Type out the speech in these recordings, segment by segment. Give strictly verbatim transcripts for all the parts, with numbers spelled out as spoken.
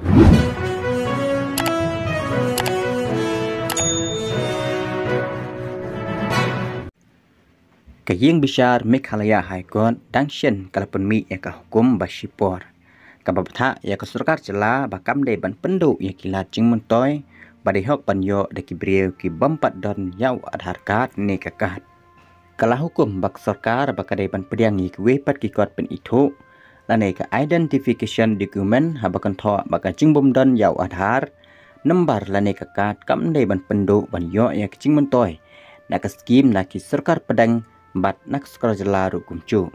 Ka ïing bishar Meghalaya High Court dang shen ka la pynmih ïa ka hukum ba shipor kaba bthah ïa ka sorkar jylla ba kam dei ban pynduh ïa ki lad jingmyntoi ba dei hok ban ïoh da ki briew ki bym pat don ïa u Aadhaar card ne ka card. Ka la hukum ba ka sorkar ba ka dei ban pdiang ïa kiwei pat ki kot pynithuh lane ka identification document haba kynthoh ba ka jingbym don ïa u Aadhaar number lane ka card kam dei ban pynduh ban ïoh ïa ka jingmyntoi na ka skim na ki sorkar pdeng bad na ka sorkar jylla ruh kumjuh.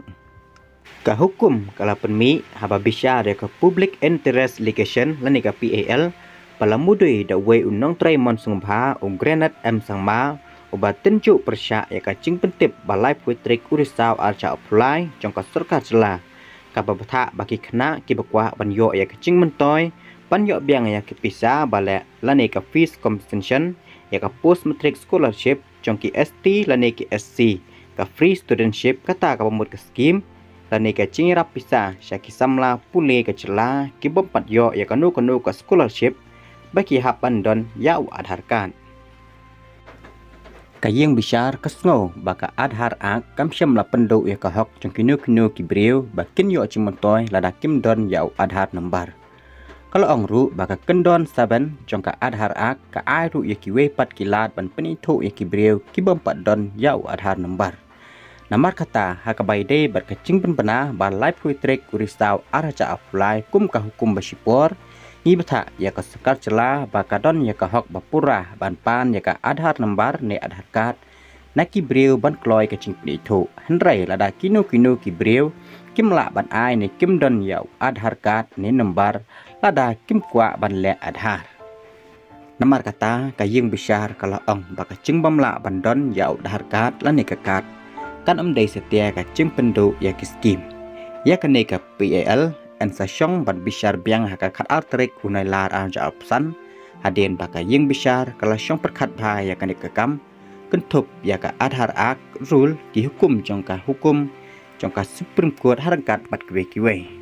Ka hukum ka la pynmih haba bishar ïa ka Public Interest Litigation lane ka P I L ba la mudui da uwei u nongtrei mon sngewbha u Granat M Sangma uba tynjuh pyrshah ïa ka jingpyntip ba laiphew tarik u Risaw arhajar arphew lai jong ka sorkar jylla kaba bthah ba ki khynnah kiba kwah ban ïoh ïa ka jingmyntoi ban ïoh biang ïa ki pisa ba leh lane ka fees compensation ïa ka post matric scholarship jong ki S T lane ki S C, ka free studentship kata kaba mut ka skim lane ka jingïarap pisa sha ki samla pule ka jylla ki bym pat ïoh ïa kano kano ka scholarship ba ki hap ban don ïa u Aadhaar card. Ka ïing bishar ka sngew ba ka Aadhaar Act kam shym la pynduh ïa ka hok jong kino kino ki briew ba kin ïoh jingmyntoi lada kim don ïa u Aadhaar number. Ka la ong ruh ba ka kyndon seven jong ka Aadhaar Act ka ai ruh ïa kiwei pat ki lad ban pynithuh ïa ki briew ki bym pat don ïa u Aadhaar number. Namar kata ha kaba ïadei bad ka jingpynbna ba laiphew tarik u Risaw arhajar arphew lai kum ka hukum ba shipor, ngi bthah ïa ka sorkar jylla ba ka don ïa ka hok ba pura ban pan ïa ka Aadhaar number ne Aadhaar card na ki briew ban kloi ka jingpynithuh. Hynrei lada kino kino ki briew kim lah ban ai ne kim don ïa u Aadhaar card ne number lada kim kwah ban leh Aadhaar. Namar kata ka ïing bishar ka la ong ba ka jingbym lah ban don ïa u Aadhaar card lane ka card kan ym dei satia ka jingpynduh ïa ki skim. Ïa kane ka P I L yn sa shong ban bishar biang ha ka khatar tarik u Nailar arhajar arphew san, hadien ba ka ïing bishar ka la shong pyrkhat bha ïa kane ka kam kynthup ïa ka Aadhaar Act rule, ki hukum jong ka hukum jong ka Supreme Court ha ryngkat bad kiwei kiwei.